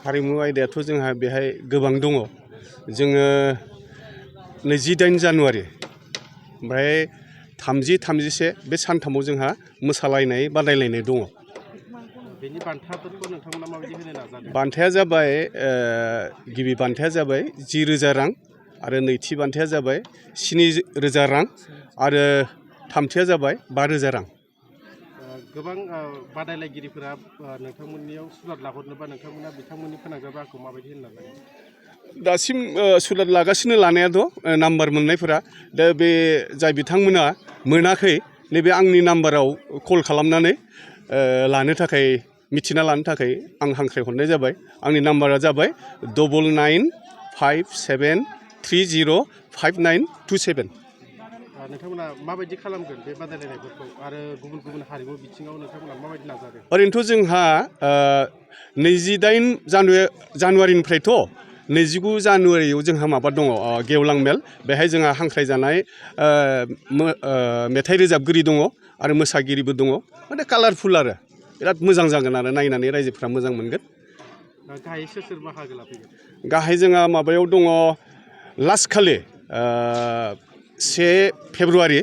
हारिमु आयदायाथ' जोंहा बेहाय गोबां दङ। जोङो 28 जानुवारि ओमफ्राय 30, 31 बे सानथामाव जोंहा मोसालायनाय बादायलायनाय दङ। बेनि बान्थाफोरखौ नोंथांमोना माबायदि होनो नाजादों? बान्थाया जाबाय गिबि बान्थाया जाबाय 10,000 रां आरो नैथि बान्थाया जाबाय 7,000 रां आरो थामथिया जाबाय 5,000 रां। गोबां बादायलायगिरिफोरा नोंथांमोननियाव सुलाद लाहरनोबा नोंथांमोना बिथांमोननि फोनांजाब राहाखौ माबायदि होनो नाजादों? दासिम सुलाद लागासिनो लानायाथ' नाम्बार मोननायफोरा दा बे जाय बिथांमोना मोनाखै नैबे आंनि नाम्बाराव कल खालामनानै लानो थाखाय मिथिना लानो थाखाय आं हांख्रायहरनाय जाबाय। आंनि नाम्बारा जाबाय 9957305927। नोंथांमोना माबायदि खालामगोन बे बादायलायनायफोरखौ आरो गुबुन गुबुन हारिमु बिथिङाव नोंथांमोना माबायदि नाजादों? ओरैनोथ' जोंहा 28 जानुवारिनिफ्रायथ' 29 जानुवारियाव जोंहा माबा दङ गेवलां मेल। बेहाय जोंहा हांख्रायजानाय मेथाइ रोजाबगिरि दङ आरो मोसागिरिबो दङ। माने कालारफुल आरो बिराद मोजां जागोन आरो नायनानै रायजोफ्रा मोजां मोनगोन। गाहाय सोर बाहागो लाफैगोन? गाहाय जोंहा माबायाव दङ लास्ट खालि 1 फेब्रुवारि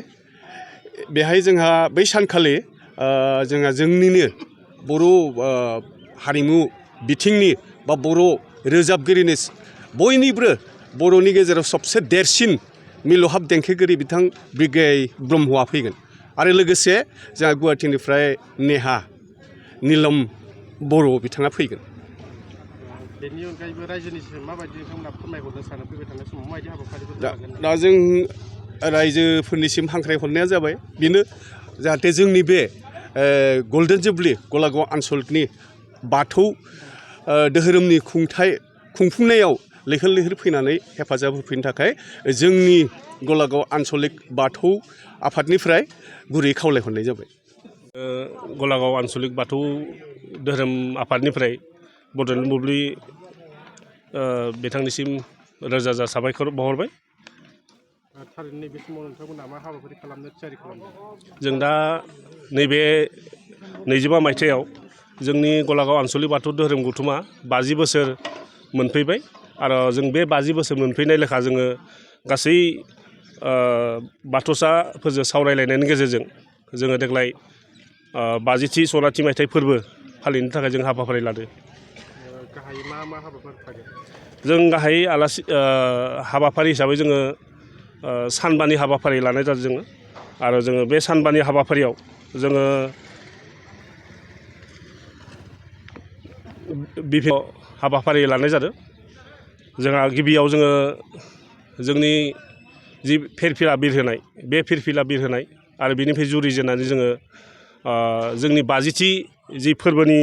बेहाय जोंहा बै सानखालि जोंहा जोंनिनो बर' हारिमु बिथिंनि बा बर' रोजाबगिरिनि बयनिबो बर'नि गेजेराव सबसे देरसिन मिलौहाब देंखोगिरि बिथां बिग्राय ब्रह्मआ फैगोन आरो लोगोसे जोंहा गुवाहाटीनिफ्राय नेहा नीलम बर' बिथाङा फैगोन। बेनि अनगायैबो रायजोनिसिम माबायदि नोंथांमोना फोरमायहरनो सानो फैबाय थानाय समाव माबायदि हाबाफारिफोर लागोन? दा जों रायजोफोरनिसिम हांख्रायहरनाया जाबाय बेनो जाहाथे जोंनि बे गल्डेन जुबलि गलागाव आन्सलिकनि बाथौ धोरोमनि खुंफुंनायाव लैहोर लैहोर फैनानै हेफाजाब होफैनो थाखाय जोंनि गलागाव आन्सलिक बाथौ आफादनिफ्राय गुरै खावलायहरनाय जाबाय। गलागाव आन्सलिक बाथौ धोरोम आफादनिफ्राय बड'लेण्ड बुब्लि बिथांनिसिम रोजा रोजा साबायखर बावहरबाय। थारैनो नैबे समाव नोंथांमोना मा हाबाफारि खालामनो थियारि खालामदों? जों दा नैबे 25 मायथाइयाव जोंनि गलागाव आन्सलिक बाथौ धोरोम गौथुमा 50 बोसोर मोनफैबाय आरो जों बे 50 बोसोर मोनफैनाय लेखा जोङो गासै बाथौसाफोरजों सावरायलायनायनि गेजेरजों जोङो देग्लाय 50थि सनाथि मायथाइ फोरबो फालिनो थाखाय जों हाबाफारि लादों। गाहायै मा मा हाबाफारि थागोन? जों गाहायै आलासि हाबाफारि हिसाबै जोङो सानबानि हाबाफारि लानाय जादों जोङो आरो जोङो बे सानबानि हाबाफारियाव जोङो हाबाफारि लानाय जादों। जोंहा गिबियाव जोङो जोंनि जि फिरफिला बिरहोनाय बे फिरफिला बिरहोनाय आरो बेनिफ्राय जुरिजेननानै जोङो जोंनि 50थि जि फोरबोनि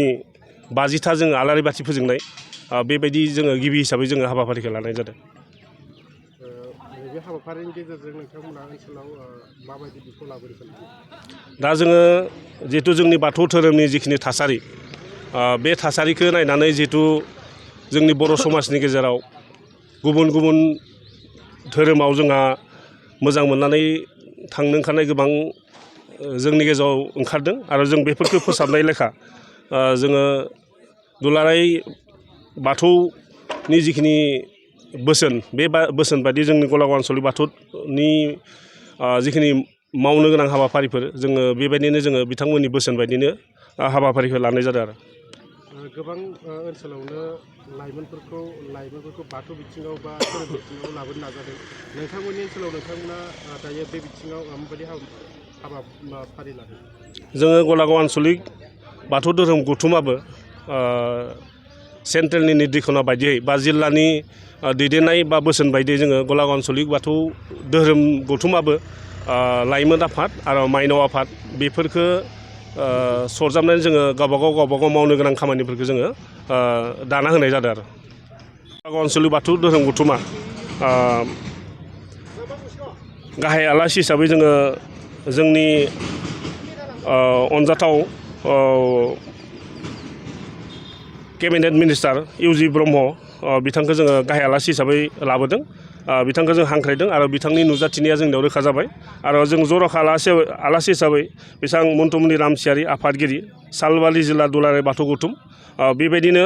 50था जोङो आलारि बाथि फोजोंनाय बेबायदि जोङो गिबि हिसाबै जोङो हाबाफारिखौ लानाय जादों। बे हाबाफारिनि गेजेरजों नोंथांमोना ओनसोलाव माबायदि बिफाव लाबोनो सानदों? दा जोङो जिहेथु जोंनि बाथौ धोरोमनि जिखिनि थासारि बे थासारिखौ नायनानै जिहेथु जोंनि बर' समाजनि गेजेराव गुबुन गुबुन धोरोमाव जोंहा मोजां मोननानै थांनो ओंखारनाय गोबां जोंनि गेजेराव ओंखारदों आरो जों बेफोरखौ फोसाबनाय लेखा जोङो दुलाराय बाथौनि जिखिनि बोसोन बे बोसोन बायदि जोंनि गलागाव आन्सलिक बाथौनि जिखिनि मावनो गोनां हाबाफारिफोर जोङो बेबायदिनो जोङो बिथांमोननि बोसोन बायदिनो हाबाफारिखौ लानाय जादों आरो। गोबां ओनसोलावनो लाइमोनफोरखौ बाथौ बिथिङाव बा धोरोम बिथिङाव लाबोनो नाजादों। नोंथांमोननि ओनसोलाव नोंथांमोना दायो बे बिथिङाव माबायदि हाबाफारि लादों? जोङो गलागाव आन्सलिक बाथौ धोरोम गौथुमाबो सेन्ट्रेलनि निर्देशना बायदियै बा जिल्लानि दैदेननाय बा बोसोन बायदियै जोङो गलागाव आन्सलिक बाथौ धोरोम गौथुमाबो लाइमोन आफाद आरो माइनाव आफाद बेफोरखौ सरजाबनानै जोङो गावबागाव मावनो गोनां खामानिफोरखौ जोङो दाना होनाय जादों आरो। गलागाव आन्सलिक बाथौ धोरोम गौथुमा गाहाय आलासि हिसाबै जोङो जोंनि अनजाथाव केबिनेट मिनिस्टार इउजि ब्रह्म बिथांखौ जोङो गाहाय आलासि हिसाबै लाबोदों। बिथांखौ जों हांख्रायदों आरो बिथांनि नुजाथिनाया जोंनियाव रोखा जाबाय आरो जों जर'खा आलासि हिसाबै बिथां मन्टुमनि रामसियारि आफादगिरि सालबारि जिल्ला दुलाराय बाथौ गौथुम बेबायदिनो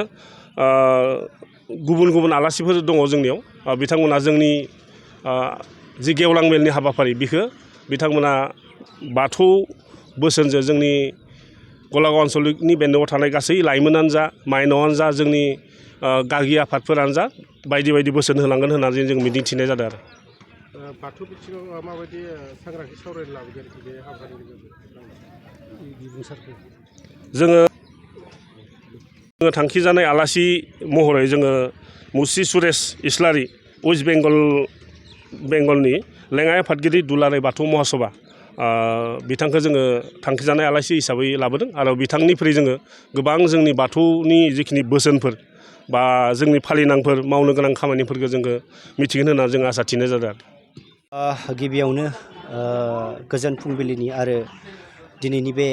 गुबुन गुबुन आलासिफोर दङ जोंनियाव बिथांमोना जोंनि जि गेवलां मेलनि हाबाफारि बेखौ बिथांमोना बाथौ बोसोनजों जोंनि गलागाव आन्सलिकनि बेन्दोआव थानाय गासै लाइमोनानो जा माइनावानो जा जोंनि गागि आफादफोरानो जा बायदि बायदि बोसोन होलांगोन होननानै जों मिजिंथिनाय जादों आरो बाथौ बिथिङाव माबायदि सांग्रांथि सावरायनो लाबोगोन बे हाबाफारिनि गेजेरजों जोङो थांखि जानाय आलासि महरै जोङो मुस्रि सुरेश इस्लारि वेस्ट बेंगलनि लेङाइ आफादगिरि दुलाराय बाथौ महासभा बिथांखौ जोङो थांखि जानाय आलासि हिसाबै लाबोदों आरो बिथांनिफ्राय जोङो गोबां जोंनि बाथौनि जिखिनि बोसोनफोर बा जोंनि फालिनांफोर मावनो गोनां खामानिफोरखौ जोङो मिथिगोन होननानै जों आसा थिनाय जादों गिबियावनो गोजोन फुंबिलिनि आरो दिनैनि बे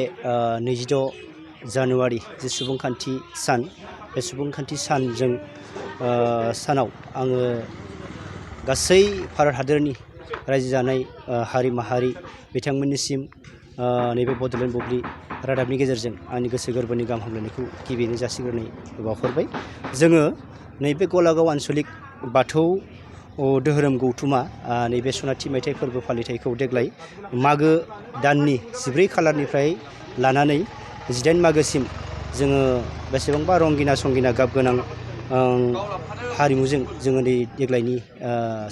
26 जानुवारि जे सुबुंखान्थि सान बे सुबुंखान्थि सानाव आङो गासै भारत हादरनि रायजो जानाय हारि माहारि बिथांमोननिसिम नैबे बड'लेण्ड बुब्लि रादाबनि गेजेरजों आंनि गोसो गोरबोनि गाहाम हामलायनायखौ गिबियैनो जासिग्रोनाय बावहरबाय। जोङो नैबे गलागाव आन्सलिक बाथौ दोहोरोम गौथुमा नैबे सनाथि मायथाइ फोरबो फालिथायखौ देग्लाय मागो दाननि 14 खालारनिफ्राय लानानै 18 मागोसिम जोङो बेसेबांबा रंगिना संगिना गाब गोनां हारिमुजों जोङो देग्लायनि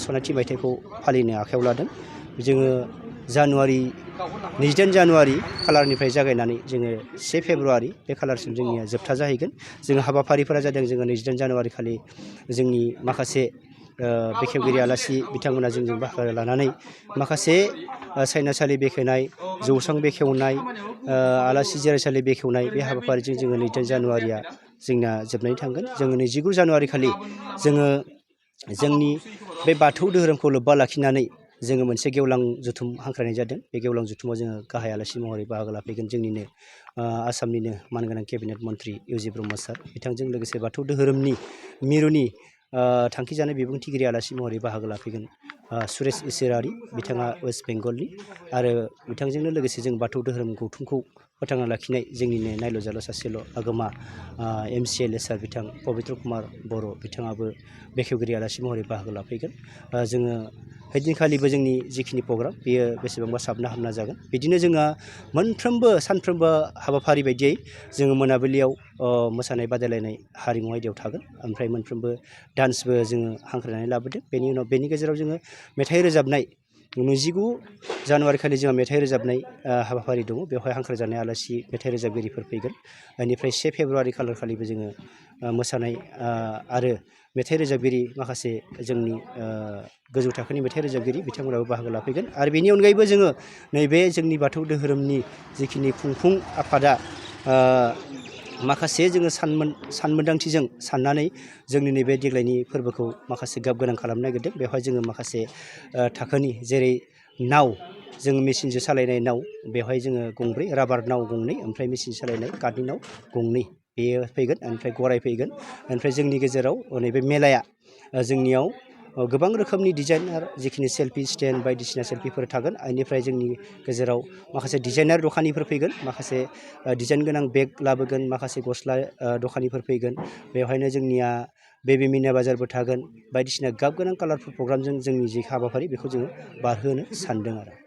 सनाथि मायथाइखौ फालिनो आखायाव लादों। जोङो 28 जानुवारि खालारनिफ्राय जागायनानै जोङो 1 फेब्रुवारि बे खालारसिम जोंनिया जोबथा जाहैगोन। जोङो हाबाफारिफोरा जादों जोङो 28 जानुवारि खालि जोंनि माखासे बेखेवगिरि आलासि बिथांमोना जोंजों बाहागो लानानै माखासे सायनासालि बेखेवनाय जौसां बेखेवनाय आलासि जिरायसालि बेखेवनाय बे हाबाफारिजों जोङो 28 जानुवारिया जोंना जोबनानै थांगोन। जोङो 29 जानुवारि खालि जोङो जोंनि बे बाथौ धोरोमखौ लोब्बा लाखिनानै जोङो मोनसे गेवलां जथुम हांख्रायनाय जादों। बे गेवलां जथुमाव जोङो गाहाय आलासि महरै बाहागो लाफैगोन जोंनिनो आसामनिनो मानगोनां केबिनेट मन्त्रि इउजि ब्रह्म सार बिथांजों लोगोसे बाथौ धोरोमनि मिरुनि थांखि जानाय बिबुंथिगिरि आलासि महरै बाहागो लाफैगोन सुरेश इस्लारि बिथाङा वेस्ट बेंगलनि आरो बिथांजोंनो लोगोसे जों बाथौ धोरोम गौथुमखौ फोथांना लाखिनाय जोंनिनो नायल' जाल' सासेल' आगोमा MCLA सार बिथां पबित्र कुमार बर' बिथाङाबो बेखेवगिरि आलासि महरै बाहागो लाफैगोन। जोङो हैदिनखालिबो जोंनि जिखिनि प्रग्राम बेयो बेसेबांबा साबना हामना जागोन। बिदिनो जोङो सानफ्रोमबो हाबाफारि बायदियै जोङो मोनाबिलियाव मोसानाय बादायलायनाय हारिमु आयदायाव थागोन। ओमफ्राय मोनफ्रोमबो डान्सबो जोङो हांख्रायनानै लाबोदों। बेनि उनाव बेनि गेजेराव जोङो मेथाइ रोजाबनाय 29 जानुवारि खालि जोंहा मेथाइ रोजाबनाय हाबाफारि दङ। बेवहाय हांख्रायजानाय आलासि मेथाइ रोजाबगिरिफोर फैगोन। बेनिफ्राय 1 फेब्रुवारि खालार खालिबो जोङो मोसानाय आरो मेथाइ रोजाबगिरि माखासे जोंनि गोजौ थाखोनि मेथाइ रोजाबगिरि बिथांमोनाबो बाहागो लाफैगोन। आरो बेनि अनगायैबो जोङो नैबे जोंनि बाथौ धोरोमनि जिखिनि खुंफुं आफादा माखासे जोङो सानमोन्दांथिजों साननानै जोंनि नैबे देग्लायनि फोरबोखौ माखासे गाब गोनां खालामनो नागिरदों। बेवहाय जोङो माखासे थाखोनि जेरै नाव जों मेचिनजों सालायनाय नाव बेवहाय जोङो गंब्रै राबार नाव गंनै ओमफ्राय मेचिन सालायनाय काठनि नाव गंनै बेयो फैगोन। ओमफ्राय गराय फैगोन। ओमफ्राय जोंनि गेजेराव नैबे मेलाया जोंनियाव गोबां रोखोमनि डिजाइनार जिखिनि सेल्फि स्टेन्ड बायदिसिना सेल्फिफोर थागोन। बेनिफ्राय जोंनि गेजेराव माखासे डिजाइनार दखानिफोर फैगोन। माखासे डिजाइन गोनां बेग लाबोगोन। माखासे गस्ला दखानिफोर फैगोन। बेवहायनो जोंनिया बेबी मिना बाजारबो थागोन। बायदिसिना गाब गोनां कालारफुल प्रग्रामजों जोंनि जि हाबाफारि बेखौ जोङो बारहोनो सानदों आरो